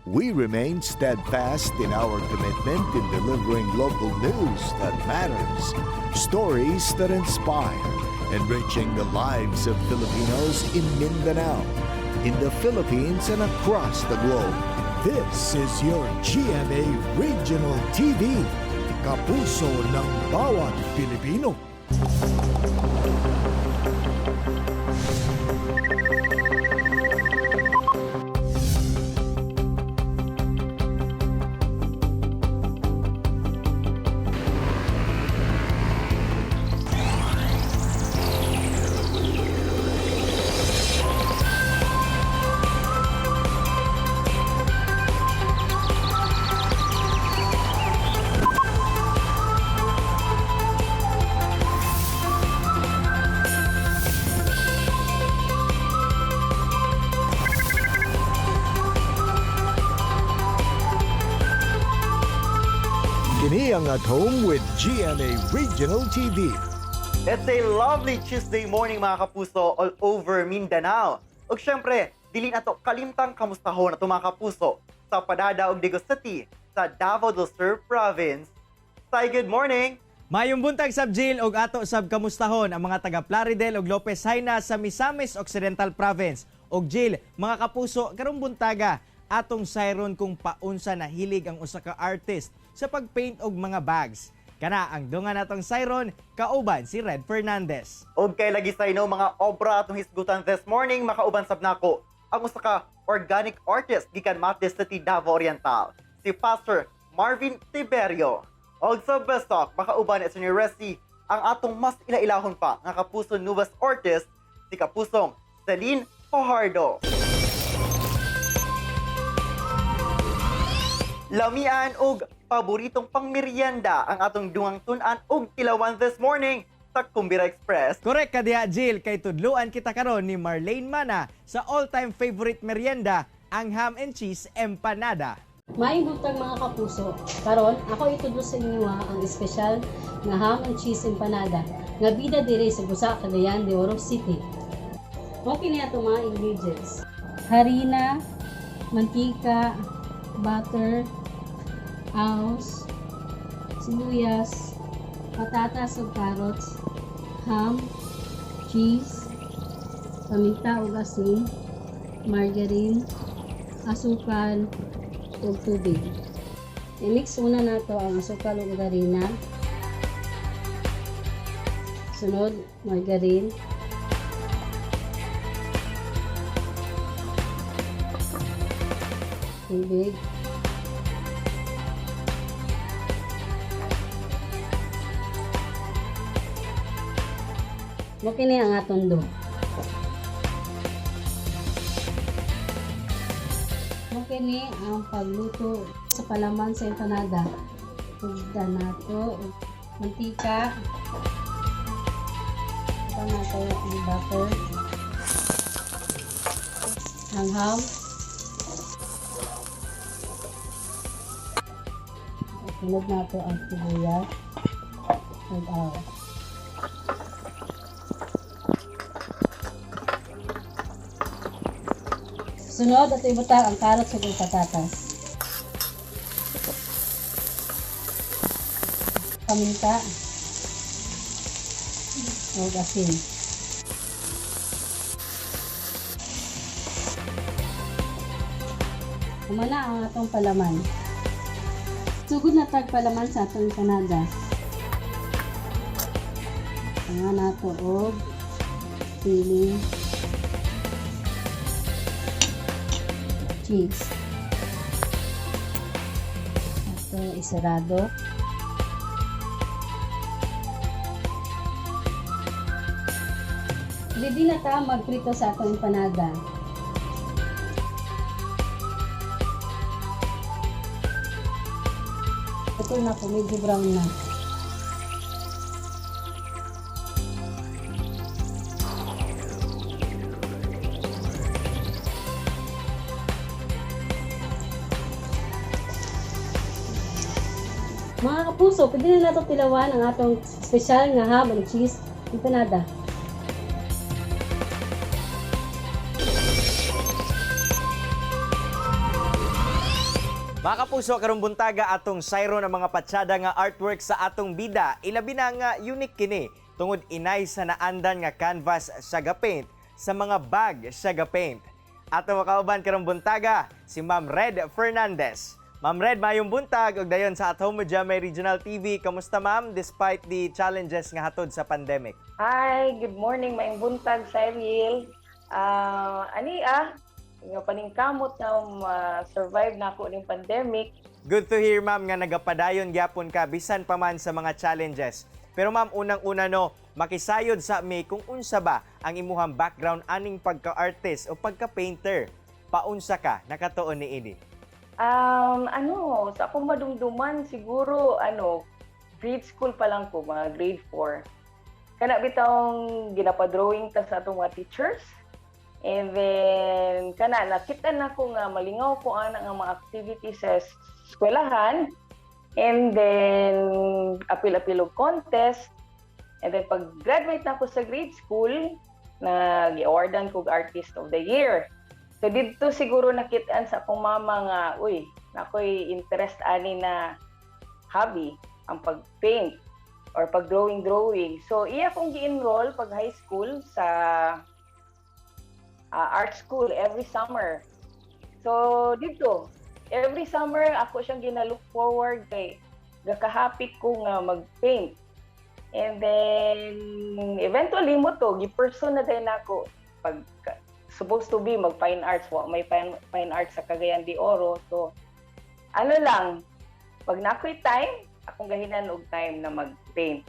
We remain steadfast in our commitment in delivering local news that matters, stories that inspire, enriching the lives of Filipinos in Mindanao, in the Philippines, and across the globe. This is your GMA Regional TV, kapuso ng bawat Pilipino. Kini ang At Home with GMA Regional TV. It's a lovely Tuesday morning, mga kapuso, all over Mindanao. Ug syempre, dili nato kalimtang kamustahon ato, mga kapuso, sa Padada ug Digos City sa Davao del Sur Province. Say good morning! Mayong buntag sab, Jill, ug ato sab kamustahon ang mga taga Plaridel ug Lopez Jaena sa Misamis Occidental Province. Ug Jill, mga kapuso, karong buntaga atong sayron kung paunsa nahilig ang usa ka artist sa pagpaint og mga bags. Kana ang dungan natong sayron kauban si Red Fernandez. Og kay lagi sa ino mga obra atong hisgutan this morning, makauban sab nako ang usa ka organic artist gikan Mati City, Davao Oriental, si Pastor Marvin Tiberio. Og sa Best Talk, makauban ni Resi ang atong mas ilailahon pa nga kapuso newest artist, si Kapusong Celine Fajardo. Lamian og paboritong pangmeryenda ang atong dungang tun-an og tilawan this morning sa Kumbira Express. Correct ka diha, Jill, kay tudluan kita karon ni Marlene Mana sa all-time favorite merienda, ang ham and cheese empanada. Maayong buntag, mga kapuso. Karon, ako itudlo sa inyo ha, ang espesyal nga ham and cheese empanada nga bida dire sa Busa, Cagayan de Oro City. Okay na ato mga ingredients. Harina, mantika, butter, aos, sibuyas, patatas ug carrots, ham, cheese, paminta ug asin, margarine, asukal, ug tubig. I-mix una nato ang asukal ug harina. Sunod, margarine. Tubig. Mao kini ang atong dough. Mao kini ang pagluto sa palaman sa empanada. Hugdan nato og mantika. Hugdan nato ang butter. Ang ham. Sunod nato ang sibuyas ug aos. Sunod, ato ibutang ang carrots ug ang patatas. Paminta ug asin. Humana ang atong palaman. Sugod na tag palaman sa atong empanada. Ang nato og filling, cheese. Ato isarado. Ready na ta magprito sa atong empanada. Ito na po, medyo brown na. Mga kapuso, pwede na nato tilawan ang atong espesyal nga ham and cheese empanada. Mga kapuso, karong buntaga atong sayron ang mga patsada nga artwork sa atong bida. Ilabi na nga unique kini tungod inay sa naandan nga canvas sa gapaint sa mga bag sa gapaint. Ato makauban karong buntaga si Ma'am Red Fernandez. Ma'am Red, mayong buntag ug dayon sa At Home with GMA Regional TV. Kamusta, ma'am, despite the challenges nga hatod sa pandemic? Hi, good morning, maayong buntag, Cyril. Ani nga paningkamot na ma-survive na ako ning pandemic. Good to hear, ma'am, nga nagapadayon gyapon ka bisan pa man sa mga challenges. Pero ma'am, unang-una no, makisayod sa mi kung unsa ba ang imuhang background aning pagka-artist o pagka-painter. Paunsa ka nakatuon ni ini? Ano, sa akong madumduman siguro ano, grade school pa lang ko, mga grade 4. Kana bitawng ginapa-drawing ta sa atong mga teachers. And then kana nakita na ko nga malingaw ko ana nga mga activities sa eskwelahan. And then apil-apil og contest. And then pag graduate na ako sa grade school, nag-awardan ko og Artist of the Year. So didto siguro nakitaan sa akong mama nga, uy, nakoy interest ani na hobby, ang pag-paint or pag-drawing drawing. So iya kong gi-enroll pag high school sa art school every summer. So didto, every summer ako siyang gina-look forward kay gakahappy ko nga mag-paint. And then eventually mo to gi-pursue na din ako pag supposed to be mag fine arts, wa may fine arts sa Cagayan de Oro. So ano lang, pag nakoy time, akong gahinan og time na mag-paint.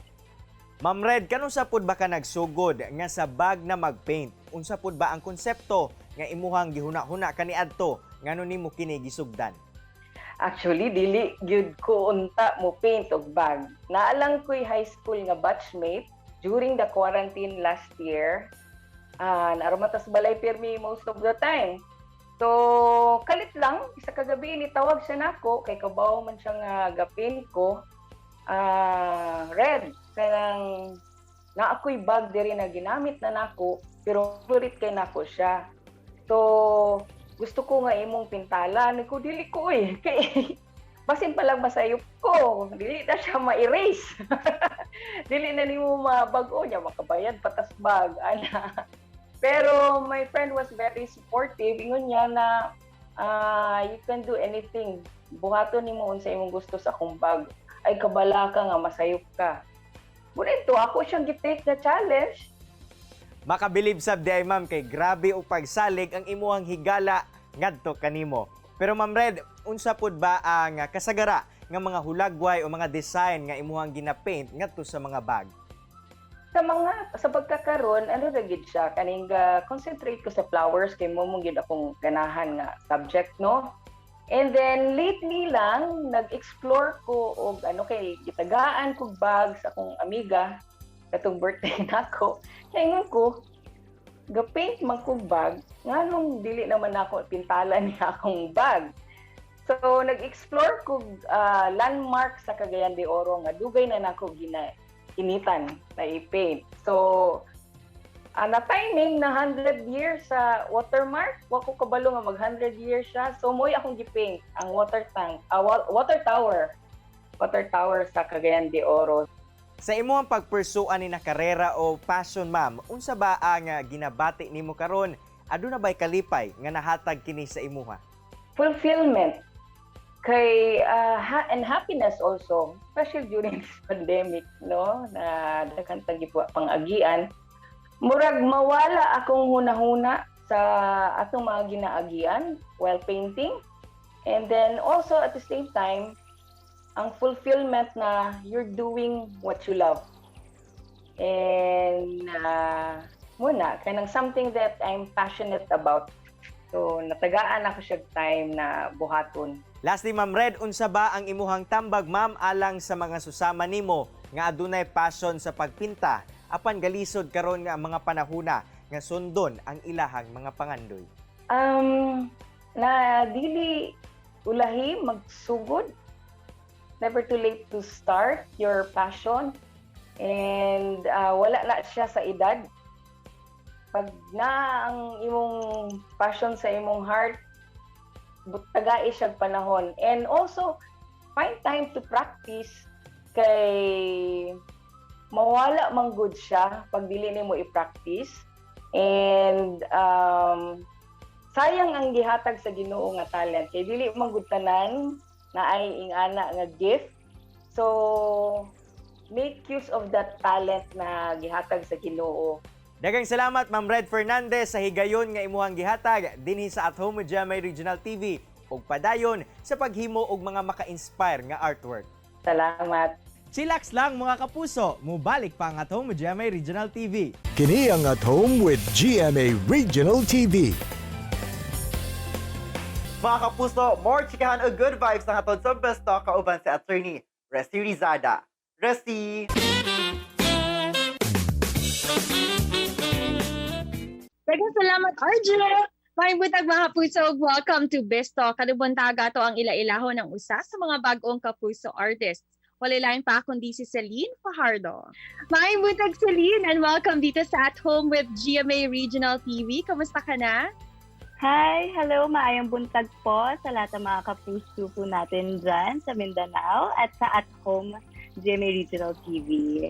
Ma'am Red, kanus-a pud ba ka nagsugod nga sa bag na mag-paint? Unsa pud ba ang konsepto nga imuhang gihuna-huna kaniadto ngano nimo kini gisugdan? Actually, dili gyud ko unta mo paint og bag. Naa lang ko'y high school nga batchmate during the quarantine last year. Naa ra man tas balay pirmi most of the time. So, kalit lang, isa ka gabi nitawag siya nako kay kabaw man siya nga ga-paint ko. "Red, kanang naa ko'y bag diri na ginamit na nako pero favorite kay nako siya. So, gusto ko nga imong pintala." Ko dili ko eh. Kay basin pa lang masayop ko. Dili na siya ma-erase. Dili na nimo mabag-o niya, makabayad pa tas bag ana. Pero my friend was very supportive. Ingon niya na you can do anything. Buhaton nimo unsa imong gusto sa akong bag. Ay kabala ka nga masayop ka. Muna ito, ako siyang gi-take na challenge. Makabilib sab di ay, ma'am, kay grabe og pagsalig ang imuhang higala ngadto kanimo. Pero Ma'am Red, unsa pud ba ang kasagara nga mga hulagway o mga design nga imuhang gina-paint ngadto sa mga bag? Sa pagkakaron, ano ra gid siya, kaning concentrate ko sa flowers kay mo gid akong ganahan nga subject, no? And then lately lang nag-explore ko og ano kay gitagaan kog bag sa akong amiga katong birthday nako. Ingon ko, ga-paint man kog bag, nganong dili naman ako pintalan niya akong bag? So nag-explore kog landmark sa Cagayan de Oro nga dugay na nako gina initan na i-paint. So, na timing na 100 years sa watermark, wa ko kabalo nga mag 100 years siya. So mo'y akong gi-paint ang water tank, water tower. Water tower sa Cagayan de Oro. Sa imuhang pagpursue ani na karera o passion, ma'am, unsa ba ang ginabati nimo karon? Aduna bay kalipay nga nahatag kini sa imuha? Fulfillment kay and happiness also, especially during this pandemic, no, na daghan tag pang-agian. Murag mawala akong hunahuna sa atong mga ginaagian while painting. And then also at the same time, ang fulfillment na you're doing what you love. And muna, kanang something that I'm passionate about. So, natagaan ako siya time na buhaton. Lastly, Ma'am Red, unsa ba ang imuhang tambag, ma'am, alang sa mga susama nimo nga adunay passion sa pagpinta apan galisod karon nga ang mga panahuna nga sundon ang ilahang mga pangandoy? Na dili ulahi magsugod. Never too late to start your passion. And wala na siya sa edad. Pag na ang imong passion sa imong heart, Tagai siya panahon. And also, find time to practice kay mawala man gud siya pag dili nimo i-practice. And sayang ang gihatag sa Ginoo nga talent kay dili man gud tanan naay ingana nga gift. So make use of that talent na gihatag sa Ginoo. Daghang salamat, Ma'am Red Fernandez, sa higayon nga imuhang gihatag dinhi sa At Home with GMA Regional TV ug padayon sa paghimo og mga maka-inspire nga artwork. Salamat. Chillax lang, mga kapuso, mubalik pa ang At Home with GMA Regional TV. Kini ang At Home with GMA Regional TV. Mga kapuso, more chikahan o good vibes ang hatod sa Best Talk kauban si Attorney Resi Rizada. Resi! Daghang salamat, RJ! Maayong buntag, mga kapuso. Welcome to Best Talk. Karong buntaga, ato ang ila-ilahon ang usa sa mga bag-ong kapuso artists. Walay lain pa kundi si Celine Fajardo. Maayong buntag, Celine, and welcome dito sa At Home with GMA Regional TV. Kamusta ka na? Hi! Hello! Maayong buntag po sa lahat ng mga kapuso po natin dyan sa Mindanao at sa At Home GMA Regional TV.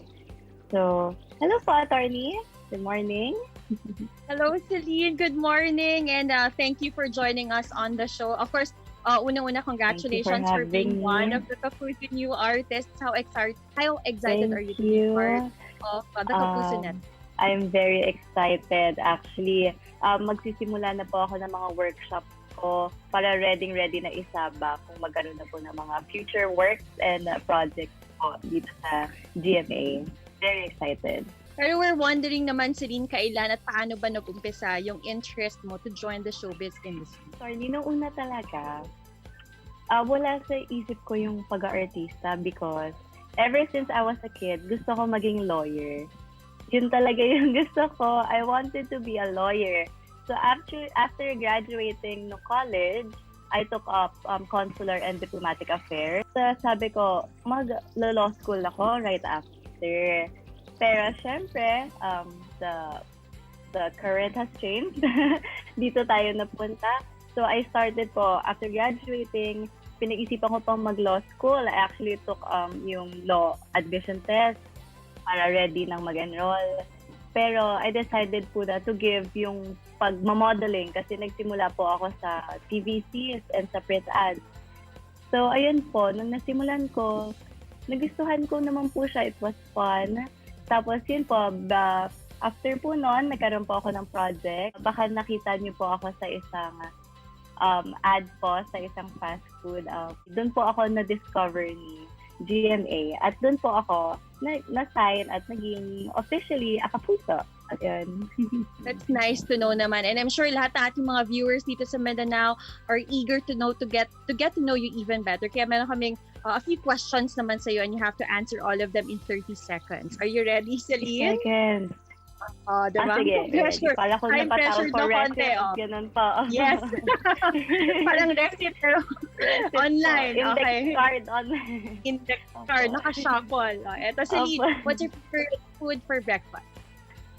So, hello po, attorney. Good morning. Hello, Celine. Good morning, and thank you for joining us on the show. Of course, unang-una, congratulations for being having me. one of the Kapuso new artists. How excited Thank are you to be you. part of the Kapuso Network? I'm very excited. Actually, magsisimula na po ako ng mga workshops ko para ready-ready na isabak kung magkaroon na po ng mga future works and projects po dito sa GMA. Very excited. Pero we're wondering naman, Celine, kailan at paano ba nag-umpisa yung interest mo to join the showbiz industry? Sorry, nung una talaga, wala sa isip ko yung pag-aartista because ever since I was a kid, gusto ko maging lawyer. Yun talaga yung gusto ko. I wanted to be a lawyer. So after graduating no college, I took up consular and diplomatic affairs. So sabi ko, mag-law school ako right after. Pero syempre, the current has changed. Dito tayo napunta. So I started po, after graduating, pinag-isipan ko pang mag-law school. I actually took yung law admission test para ready nang mag-enroll. Pero I decided po na to give yung pagmamodeling kasi nagsimula po ako sa TVCs and sa print ads. So ayun po, nung nasimulan ko, nagustuhan ko naman po siya. It was fun. Tapos yun po, after po noon, nagkaroon po ako ng project. Baka nakita niyo po ako sa isang ad po sa isang fast food. Doon po ako na-discover ni GMA. At doon po ako na-sign at naging officially a kapuso. Ayun. That's nice to know naman. And I'm sure lahat ng ating mga viewers dito sa Mindanao are eager to get to know you even better. Kaya meron kaming a few questions naman sa iyo and you have to answer all of them in 30 seconds. Are you ready, Celine? Seconds. Oh, diba? Ah, sige. Pressure. Para kung I'm napatawag pressured for na konti, recip, oh. ganun po. Yes. Parang recip pero Recip po. online. Index card online. Index card. Opo. Naka-shuffle. Oh, eto, Celine, Opo. What's your favorite food for breakfast?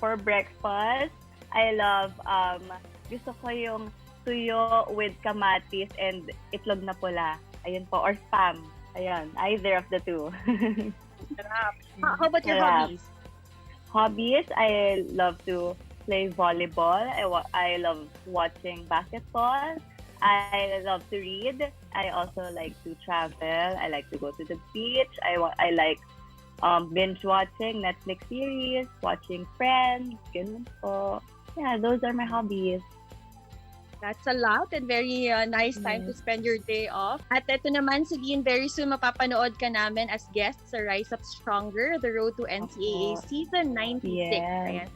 For breakfast, I love, gusto ko yung tuyo with kamatis and itlog na pula. Ayun po, or spam. Ayun, either of the two. Sarap. How about your Sarap. Hobbies? Hobbies, I love to play volleyball. I love watching basketball. I love to read. I also like to travel. I like to go to the beach. I like binge watching Netflix series, watching Friends, ganun po. Yeah, those are my hobbies. That's a lot and very nice time to spend your day off. At ito naman, Celine, very soon mapapanood ka namin as guest sa Rise Up Stronger, The Road to NCAA Opo. Season 96. Yes. Ayan.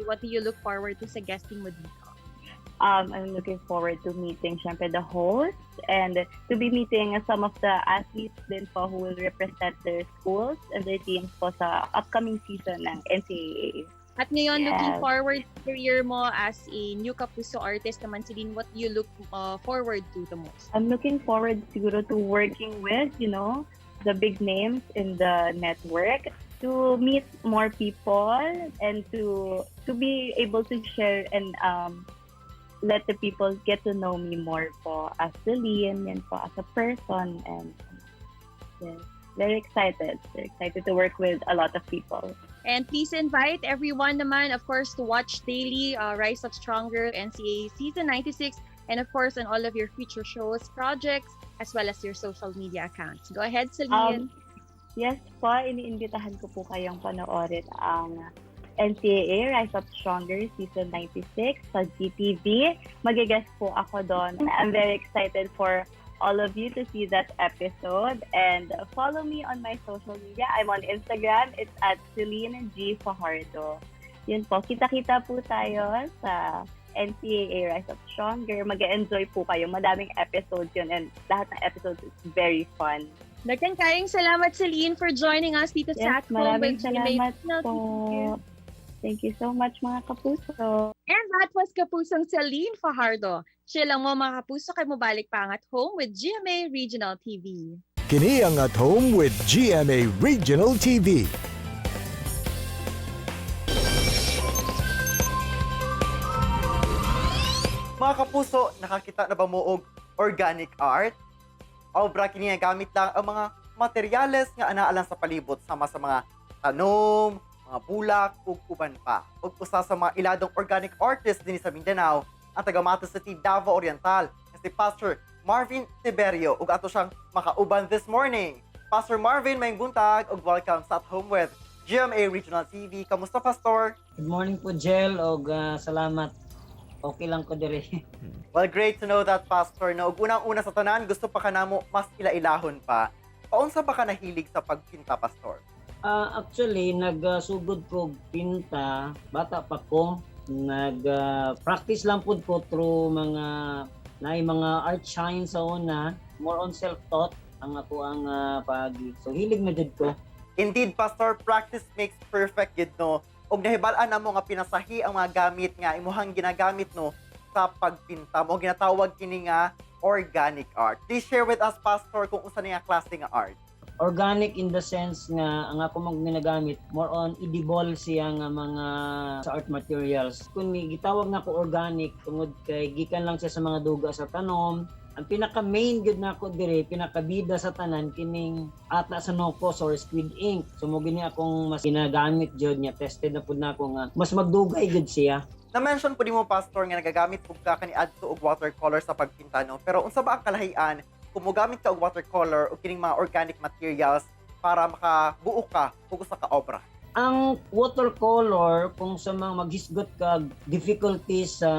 What do you look forward to sa guesting mo dito? I'm looking forward to meeting syempre the host and to be meeting some of the athletes din po who will represent their schools and their teams po sa upcoming season ng NCAA. At ngayon, looking forward to career mo as a new Kapuso artist naman, Celine, what do you look forward to the most? I'm looking forward siguro to working with the big names in the network, to meet more people and to be able to share and Let the people get to know me more po as Celine and po as a person, and yes, very excited. Very excited to work with a lot of people. And please invite everyone naman, of course, to watch daily Rise Up Stronger NCAA Season 96 and, of course, on all of your future shows, projects, as well as your social media accounts. Go ahead, Celine. Yes po, iniimbitahan ko po kayong panoorin ang NCAA Rise Up Stronger Season 96 sa GTV. Mag-guest po ako doon. I'm very excited for all of you to see that episode and follow me on my social media. I'm on Instagram. It's @CelineGFajardo. Yun po, kita-kita po tayo sa NCAA Rise Up Stronger. Mag-enjoy po kayo. Madaming episodes yun and lahat ng episodes is very fun. Daghan kayong salamat, Celine, for joining us dito sa Yes, At Home maraming with GMA salamat Regional po. TV. Thank you so much, mga kapuso. And that was Kapusong Celine Fajardo. Chill lang mo, mga kapuso, kay mobalik pa ang At Home with GMA Regional TV. Kini ang At Home with GMA Regional TV. Mga kapuso, nakakita na ba mo og organic art? Obra kini nga gamit lang ang mga materyales nga anaa lang sa palibot sama sa mga tanom, mga bulak ug uban pa. Ug usa sa mga iladong organic artist dinhi sa Mindanao, ang taga Mati City, Davao Oriental, nga si Pastor Marvin Tiberio, ug ato siyang makauban this morning. Pastor Marvin, maayong buntag ug welcome sa At Home with GMA Regional TV. Kamusta, Pastor? Good morning po, Jel, og salamat. Okay lang ko diri. Well, great to know that, Pastor. No, ug unang-una sa tanan, gusto pa kanamo mas ila-ilahon pa. Paunsa ba ka nahilig sa pagpinta, Pastor? Actually, nagsugod ko pinta bata pa ko. Nag practice lang pud ko through mga naay mga art shine sa una, more on self-taught ang ako ang paagi. So hilig na jud ko. Indeed, Pastor, practice makes perfect gid, no. Ug nahibal-an namo nga pinasahi ang mga gamit nga imuhang ginagamit, no, sa pagpinta mo, ginatawag kini nga organic art. Please share with us, Pastor, kung unsa niya klase nga art. Organic in the sense nga ang ako mang ginagamit, more on edible siya nga mga sa art materials. Kung ni gitawag na ko organic tungod kay gikan lang siya sa mga duga sa tanom. Ang pinaka main gyud nako dire, pinakabida sa tanan, kining ata sa nokos or squid ink. So mo gini akong mas ginagamit jud niya, tested na pud nako nga mas magdugay gyud siya. Na-mention po nimo, Pastor, nga nagagamit pud ka kaniadto og watercolor sa pagpinta, no. Pero unsa ba ang kalahian kung mogamit ka og watercolor o kining mga organic materials para makabuo ka og usa ka obra? Ang watercolor, kung sa mga maghisgot ka difficulties sa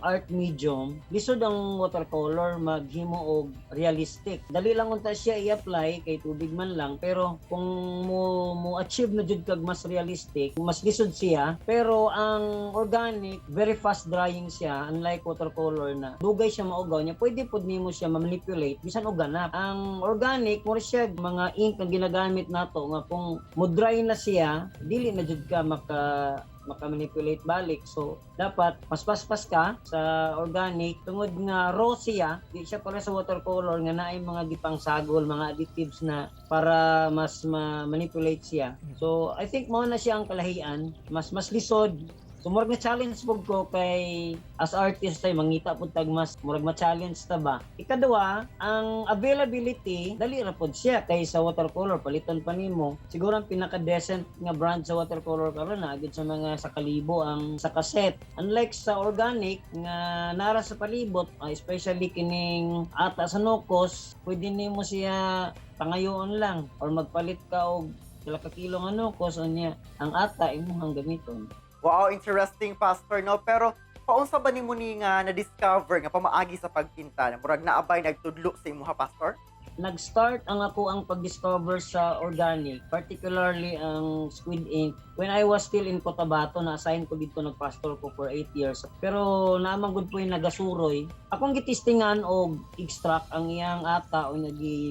art medium, lisod ang watercolor maghimo og realistic. Dali lang unta siya i-apply kay tubig man lang, pero kung mo mo achieve na jud kag mas realistic, mas lisod siya. Pero ang organic, very fast drying siya, unlike watercolor na dugay siya maugaw niya. Pwede pud nimo siya ma-manipulate bisan og ganap. Ang organic, mo siya mga ink ang ginagamit nato nga kung mo dry na siya, dili na jud ka maka manipulate balik. So dapat mas paspas ka sa organic tungod nga raw siya, di siya para sa watercolor nga naay mga gipangsagol, mga additives na para mas ma-manipulate siya. So I think mao na siya ang kalahian, mas mas lisod. So murag na challenge pud ko kay as artist ay mangita pud tag mas murag ma-challenge ta ba. Ikaduha, ang availability, dali ra pud siya kay sa watercolor paliton pa nimo. Siguro ang pinaka-decent nga brand sa watercolor karon na agad sa mga sa kalibo ang sa cassette. Unlike sa organic nga nara sa palibot, especially kining ata sa nokos, pwede nimo siya pangayoon lang or magpalit ka og pila ka kilo nga nokos, unya ang ata imong gamiton. Wow, interesting, Pastor, no? Pero paunsa ba nimo ni nga na-discover nga pamaagi sa pagpinta na murag naabay nagtudlo sa imuha, Pastor? Nag-start ang ako ang pag-discover sa organic, particularly ang squid ink, when I was still in Cotabato. Na-assign ko dito, nag-pastor ko for 8 years. Pero naman gud po yung nagasuroy. Akong gitistingan og extract ang iyang ata o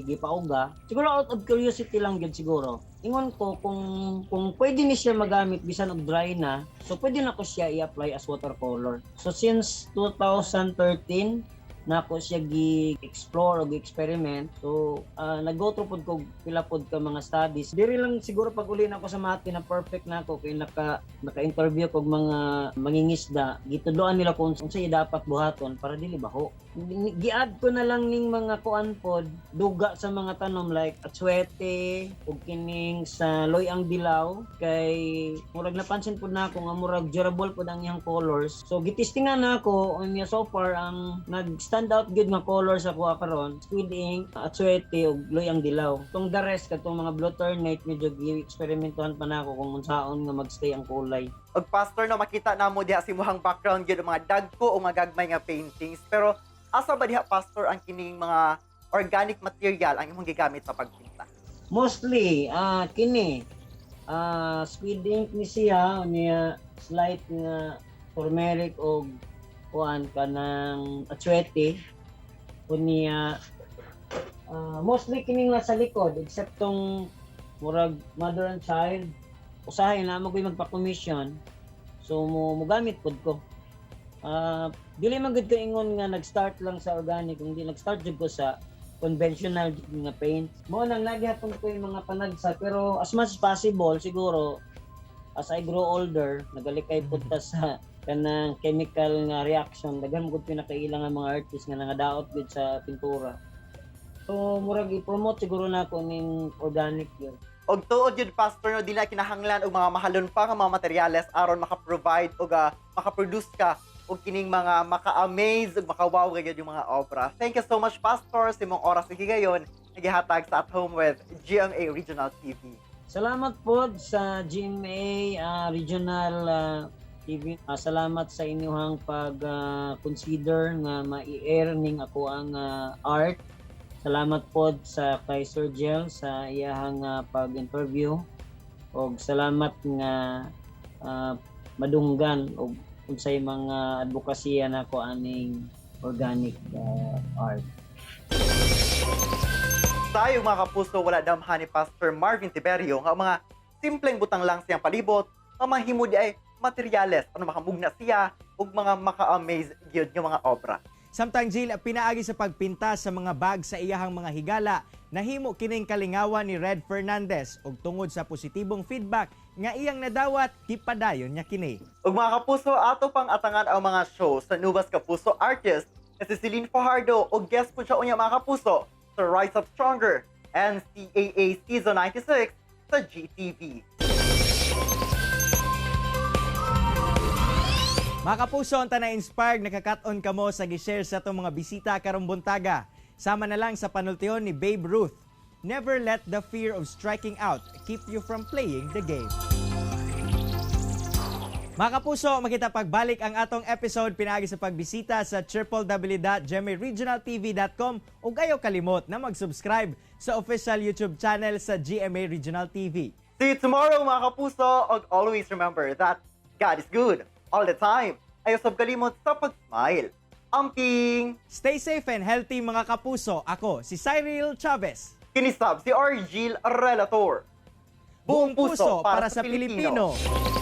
gipauga. Siguro out of curiosity lang gyud siguro. Ingon ko kung pwede ni siya magamit bisan og dry na, so pwede na ko siya i-apply as watercolor. So since 2013, Nako siya gi-explore o gi-experiment. So, nag-go through pod ko pila pod ka mga studies. Diri lang siguro pag uli nako sa Mati na perfect na ako kay naka-interview kog mga mangingisda, gitudloan nila kung unsay dapat buhaton para dili baho. Gi-add ko na lang ning mga kuan pod, duga sa mga tanom like atsuete ug kining sa loy-ang dilaw kay murag napansin pod nako nga murag durable pod ang iyang colors. So gitestingan nako unya, so far ang nag stand out gyud nga colors ako karon, squid ink, atsuete ug loy-ang dilaw. Tong the rest, katong mga blue ternate, medyo gi-eksperimentohan pa nako kung unsaon nga magstay ang kulay. Og Pastor, no, makita namo diha sa imuhang background gyud ang mga dagko o mga gagmay nga paintings. Pero asa ba diha, Pastor, ang kining mga organic material ang imong gigamit sa pagpinta? Mostly kini squid ink ni siya, unya slight nga turmeric og kuan kanang atsuete, unya mostly kining nasa likod except tong murag mother and child. Usahay na mo ko'y magpa-commission, so mo mogamit pod ko. Dili man gud ko ingon nga nag-start lang sa organic, kung di nag-start jud ko sa conventional jud nga paint. Mo nang nagihapon ko yung mga panagsa, pero as much as possible siguro, as I grow older, nagalikay pud ta sa kanang chemical nga reaction. Daghan mo gud pinakaila nga mga artist nga nangadaot gud sa pintura, so murag i-promote siguro nako ning organic yun. Og tuod yun, Pastor, no, di na kinahanglan og mga mahalon pa nga mga materyales aron maka-provide og maka-produce ka og kining mga maka-amaze ug maka-wow gyud yung mga obra. Thank you so much, Pastor, sa imong oras ug higayon nagihatag sa At Home with GMA Regional TV. Salamat po sa GMA Regional TV. Salamat sa inyong pag-consider nga ma-air ning ako ang art. Salamat po sa kay Sir Jel sa iyahang pag-interview. Og salamat nga madunggan og unsay mga advokasya nako aning organic art. Tayo, mga kapuso, wala damhan ni Pastor Marvin Tiberio nga ang mga simpleng butang lang siyang palibot nga mahimo di ay materyales ano makamugna siya ug mga maka-amaze gyud nga mga obra. Samtang Jill, pinaagi sa pagpinta sa mga bag sa iyahang mga higala, nahimo kining kalingawan ni Red Fernandez ug tungod sa positibong feedback nga iyang nadawat, gipadayon niya kini. Ug mga kapuso, ato pang atangan ang mga show sa Nubas Kapuso artist na si Celine Fajardo ug guest po siya unya, mga kapuso, sa Rise Up Stronger NCAA Season 96 sa GTV. Mga kapuso, unta na-inspired, nakakat-on kamo sa gi-share sa atong mga bisita karong buntaga. Sama na lang sa panultihon ni Babe Ruth: "Never let the fear of striking out keep you from playing the game." Mga kapuso, makita pagbalik ang atong episode pinaagi sa pagbisita sa www.gmaregionaltv.com ug ayaw kalimot na mag-subscribe sa official YouTube channel sa GMA Regional TV. See you tomorrow, mga kapuso, ug always remember that God is good all the time. Ayaw sab kalimot sa pag-smile. Amping! Stay safe and healthy, mga kapuso. Ako si Cyril Chavez. Kini sab si Argil Relator. Buong puso para sa Pilipino. Pilipino.